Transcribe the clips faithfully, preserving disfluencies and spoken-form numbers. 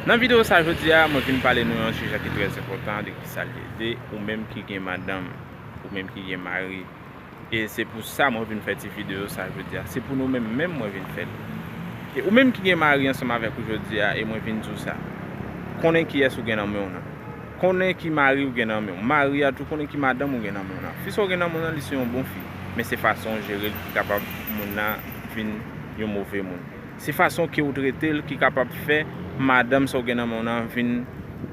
Nan videyo sa jodi a, mwen vin pale nou yon sijè ki trè enpòtan de kisa l ye, de ou menm ki gen madanm, ou menm ki gen mari. E se pou sa mwen vin fè ti videyo sa jodi a. Se pou nou menm menm mwen vin fè l. E ou menm ki gen mari ansanm avèk ou jodi a, e mwen vin di w sa. Konnen kiyès ou gen nan men w nan. Konnen ki mari ou gen nan men w. Mari a tou konnen ki madanm ou gen nan men w nan. Fi sa w gen nan men w nan, li se yon bon fi. Men se fason w jere l ki kapab moun nan vin yon move moun. Se fason ke ou trete l ki kapab fè madanm sa w gen nan men w nan vin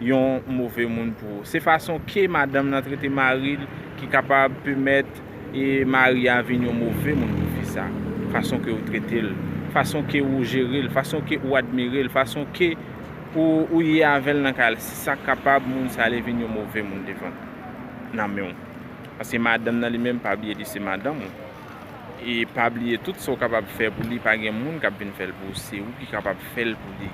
yon move moun pou ou. Se fason ke madanm nan trete mari l ki kapab pèmèt e mari a vin yon move moun pou fi sa. Fason ke ou trete l, fason ke ou jere l, fason ke ou admire l, fason ke ou, ou ye avè l nan kay la, se sa k kapab moun sa ale vin yon move moun devan nan men w. Paske madanm nan li menm, pa bliye li se madanm ou. E pa bliye, tout sa w kapab fè pou li, pa gen moun k ap vin fè l pou ou. Se ou ki kapab fè l pou li.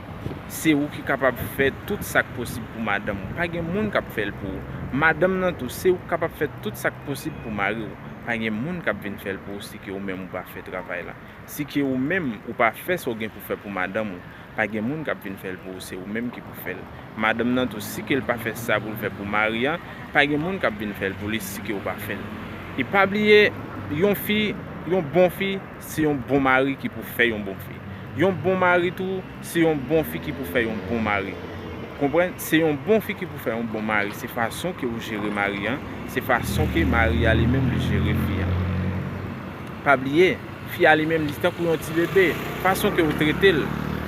Se ou ki kapab fè tout sa k posib pou madanm ou. Pa gen moun k ap fè l pou ou. Madanm nan tou, se ou ki kapab fè tout sa k posib pou mari w. Pa gen moun k ap vin fè l pou ou si ke ou menm ou pa fè travay la. Si ke ou menm ou pa fè sa w gen pou fè pou madanm ou, pa gen moun k ap vin fè l pou ou, se ou menm ki pou fè l. Madanm nan tou, si ke l pa fè sa pou l fè pou mari a, pa gen moun k ap vin fè l pou li si ke ou pa fè l. E pa bliye, yon fi, yon bon fi, se yon bon mari ki pou fè yon bon fi. Yon bon mari tou, se yon bon fi ki pou fè yon bon mari. Konprann? Se yon bon fi ki pou fè yon bon mari. Se fason ke ou jere mari a, se fason ke mari a li menm li jere fi a. Pa bliye, fi a li menm, li tankou yon ti bebe. Fason ke ou trete l,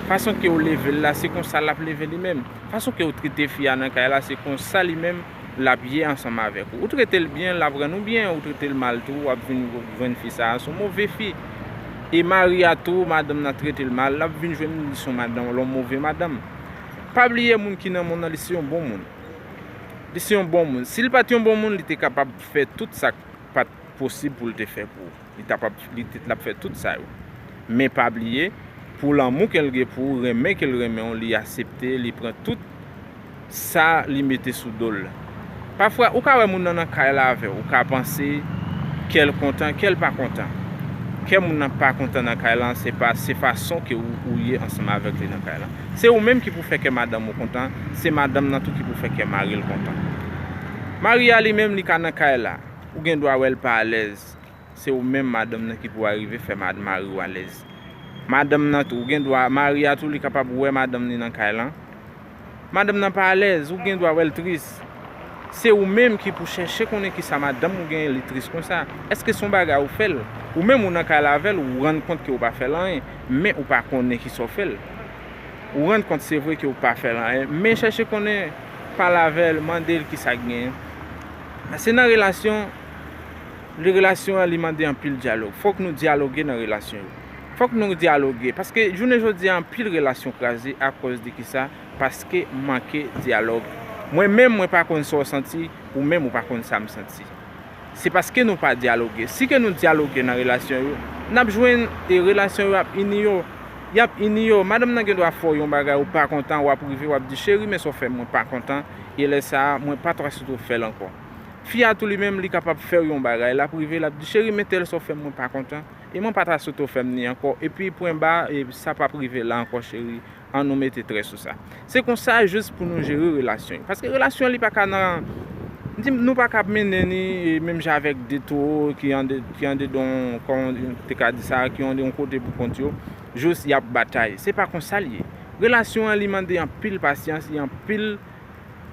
fason ke ou leve l la, se konsa l ap leve li menm. Fason ke ou trete fi a nan kay la, se konsa li menm l ap ye ansanm avèk ou. Ou trete l byen, l ap rann ou byen. Ou trete l mal tou, w ap vin jwenn fi sa a se yon move fi. E mari a tou, madanm nan trete l mal, l ap vin jwenn li se yon madanm, yon move madanm. Pa bliye, moun ki nan men w nan, li se yon bon moun. Li se yon bon moun. Si l pa t yon bon moun, li te kapab fè tout sa k pa t posib pou l te fè pou ou. Li t ap, li te, l ap fè tout sa yo. Men pa bliye, pou lanmou ke l gen pou ou, renmen ke l renmen w, li aksepte, li pran tout sa li mete sou do l. Pafwa, ou ka wè moun nan nan kay la avè w, ou ka panse kè l kontan, kè l pa kontan. Kè moun nan pa kontan nan kay la, se pa, se fason ke ou, ou ye ansanm avèk li nan kay la. Se ou menm ki pou fè kè madanm ou kontan, se madanm nan tou ki pou fè kè mari l kontan. Mari a li menm, li ka nan kay la, ou gen dwa wè l pa alèz. Se ou menm madanm nan ki pou arive fè mad-, mari w alèz. Madanm nan tou, ou gen dwa, mari a tou, li kapab wè madanm ni nan kay lan. Madanm nan pa alèz, ou gen dwa wè l tris. Se ou menm ki pou chèche konnen kisa madanm ou gen, li tris konsa. Èske se yon bagay ou fè l? Ou menm ou nan kay la avè l, ou rann kont ke ou pa fè l anyen, men ou pa konnen kisa w fè l. Ou rann kont se vre ke ou pa fè l anyen, men chèche konnen, pale avè l, mande l kisa k genyen. Paske nan relasyon, relasyon an li mande anpil dyalòg. Fòk nou dyaloge nan relasyon yo. Fòk nou dyaloge. Paske jounen jodi a, anpil relasyon kraze akòz de kisa? Paske manke dyalòg. Mwen menm, mwen pa konn sa w santi, ou menm ou pa konn sa m santi. Se paske nou pa dyaloge. Si ke nou dyaloge nan relasyon yo, n ap jwenn, e relasyon yo ap ini yo. Y ap ini yo. Madanm nan gen dwa fè w yon bagay ou pa kontan, w ap rive, w ap di, "Cheri, men sa w fè m, mwen pa kontan. E lè sa a, mwen pa ta swete w fè l ankò." Fi a tou li menm, li kapab fè w yon bagay, l ap rive, l ap di, "Cheri, men tèl sa w fè m, mwen pa kontan. E mwen pa ta swete w fè m ni ankò." Epi pwen ba, e sa p ap rive la ankò, cheri. An nou mete trè sou sa. Se konsa jis pou nou jere relasyon yo. Paske relasyon li pa ka nan, di, nou pa ka ap mennen ni, e, menm jan avèk de towo ki ande, ki andedan, kòman te ka di sa, ki andedan yon kote pou kont yo, jis y ap batay. Se pa konsa l ye. Relasyon an li mande anpil pasyans, e anpil,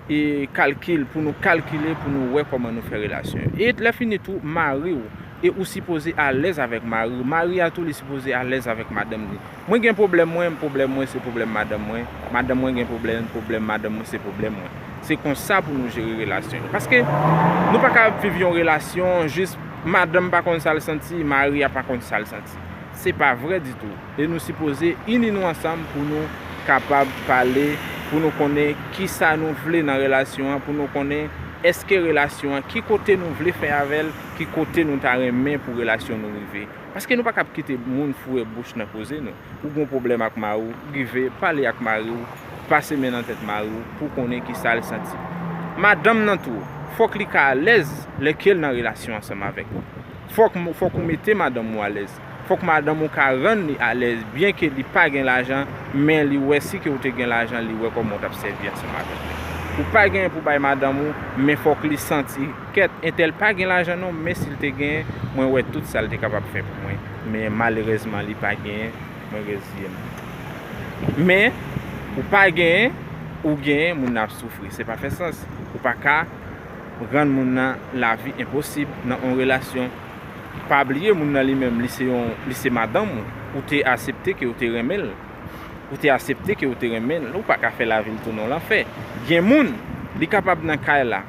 e, kalkil pou nou kalkile, pou nou wè kòman nou fè relasyon yo. E lè fini tou, mari w, e ou sipoze alèz avèk mari w. Mari a tou li sipoze alèz avèk madanm li. Mwen gen pwoblèm mwen, pwoblèm mwen se pwoblèm madanm mwen. Madanm mwen gen pwoblèm, pwoblèm madanm mwen se pwoblèm mwen. Se konsa pou nou jere relasyon yo. Paske nou pa ka ap viv yon relasyon jis madanm pa konn sa l santi, mari a pa konn sa l santi. Se pa vrè ditou. E nou sipoze ini nou ansanm pou nou kapab pale, pou nou konnen kisa nou vle nan relasyon an, pou nou konnen èske relasyon an, ki kote nou vle fè avè l, ki kote nou ta renmen pou relasyon nou rive. Paske nou pa ka ap kite moun foure bouch nan koze nou. Ou gen pwoblèm ak mari w, rive pale ak mari w, pase men nan tèt mari w pou konnen kisa l santi. Madanm nan tou, fòk li ka alèz lè ke l nan relasyon ansanm avèk ou. Fòk, fòk ou mete madanm ou alèz. Fòk madanm ou ka rann li alèz, byenke li pa gen lajan, men li wè si ke ou te gen lajan, li wè kòman ou t ap sèvi ansanm avèk li. Ou pa genyen pou bay madanm ou, men fòk li santi, kèt, entèl pa gen lajan non, men si l te genyen, mwen wè tout sa l te kapab fè pou mwen. Men malerezman, li pa genyen, mwen reziye m. Men, ou pa genyen, ou genyen, moun nan ap soufri. Se pa fè sans. Ou pa ka rann moun nan lavi enposib nan yon relasyon. Pa bliye moun nan li menm, li se yon, li se madanm ou. Ou te aksepte ke ou te renmen l. Ou te aksepte ke ou te renmen l. Ou pa ka fè lavi l tounen yon lanfè. Gen moun, li kapab nan kay la,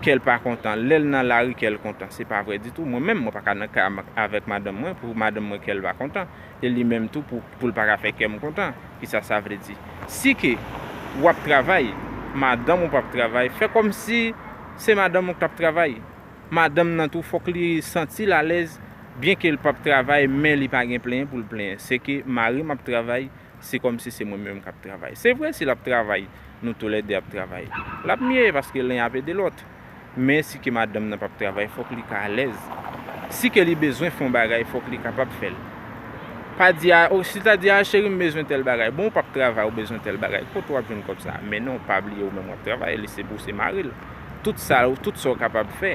kè l pa kontan. Lè l nan lari, kè l kontan. Se pa vre ditou. Mwen menm, mwen pa ka nan kay avèk madanm mwen pou madanm mwen kè l pa kontan. E li menm tou pou, pou l pa ka fè kè m kontan. Kisa sa vle di? Si ke w ap travay, madanm ou p ap travay, fè kòmsi se madanm ou k t ap travay. Madanm nan tou, fòk li santi l alèz, byenke l p ap travay, men li pa gen plenyen pou l plenyen. Se ke mari m ap travay, se kòmsi se mwen menm k ap travay. Se vre, si l ap travay, nou toulède ap travay, l ap mye paske len ap ede lòt. Men si ke madanm nan p ap travay, fòk li ka alèz. Si ke li bezwen fè yon bagay, fòk li kapab fè l. Pa di a, oh, si ta di a, cheri, m bezwen tèl bagay. Bon, ou p ap travay, ou bezwen tèl bagay. Kote w ap jwenn kòb sa a? Men non, pa bliye ou menm w ap travay, li se pou se mari l. Tout sa, tout sa w kapab fè,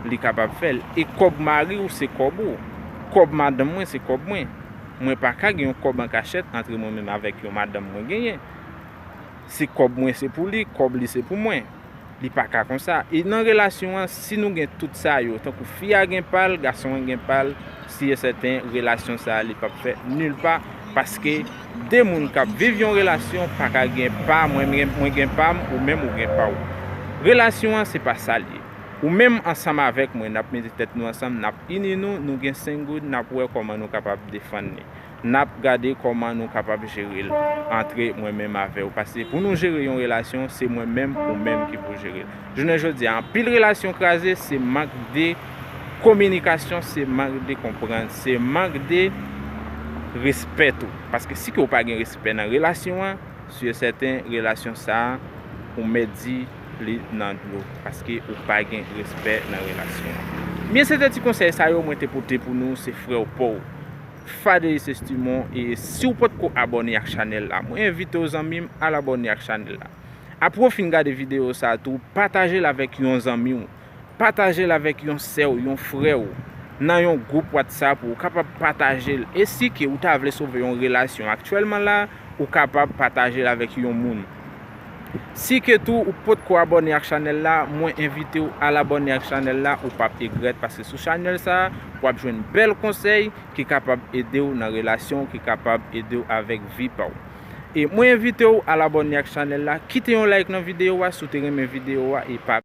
li kapab fè l. E kòb mari w, se kòb ou. Kòb madanm mwen, se kòb mwen. Mwen pa ka gen yon kòb an kachèt antre mwen menm avèk yon madanm mwen genyen. Se kòb mwen, se pou li, kòb li, se pou mwen. Li pa ka konsa. E nan relasyon an, si nou gen tout sa yo, tankou fi a gen pa l, gason an gen pa l, si e sèten, relasyon sa a, li p ap fè nil pa, paske de moun k ap viv yon relasyon pa ka gen pa, mwen, mwen, mwen gen pa m, ou menm ou gen pa w. Relasyon an, se pa sa l ye. Ou menm ansanm avèk mwen, n ap mete tèt nou ansanm, n ap ini nou, nou gen senk goud, n ap wè kòman nou kapab defann li. N ap gade kòman nou kapab jere l antre mwen menm avè w. Paske pou nou jere yon relasyon, se mwen menm, ou menm ki pou jere l. Jounen jodi a, anpil relasyon kraze, se mank de kominikasyon, se mank de konprann, se mank de respè tou. Paske si ke w pa gen respè nan relasyon an, si e sèten, relasyon sa a, ou mèt di li nan dlo. Paske ou pa gen respè nan relasyon an. Byen, se te ti konsèy sa yo mwen te pote pou nou, se frè w pa w. Fadelis Estimon, e si w potko abòne ak chanèl la, mwen envite w zanmi m al abòne ak chanèl la. Apre w fin gade videyo sa a tou, pataje l avèk yon zanmi w. Pataje l avèk yon sè w, yon frè w, nan yon gwoup WhatsApp ou, ou kapab pataje l. E si ke ou ta vle sove yon relasyon aktyèlman la, ou kapab pataje l avèk yon moun. Si ke tou ou potko abòne ak chanèl la, mwen envite w al abòne ak chanèl la, ou p ap egrèt, paske sou chanèl sa a, w ap jwenn bèl konsèy ki kapab ede w nan relasyon w, ki kapab ede w avèk vi pa w. E mwen envite w al abòne ak chanèl la, kite yon like nan videyo a si w te renmen videyo a, e pa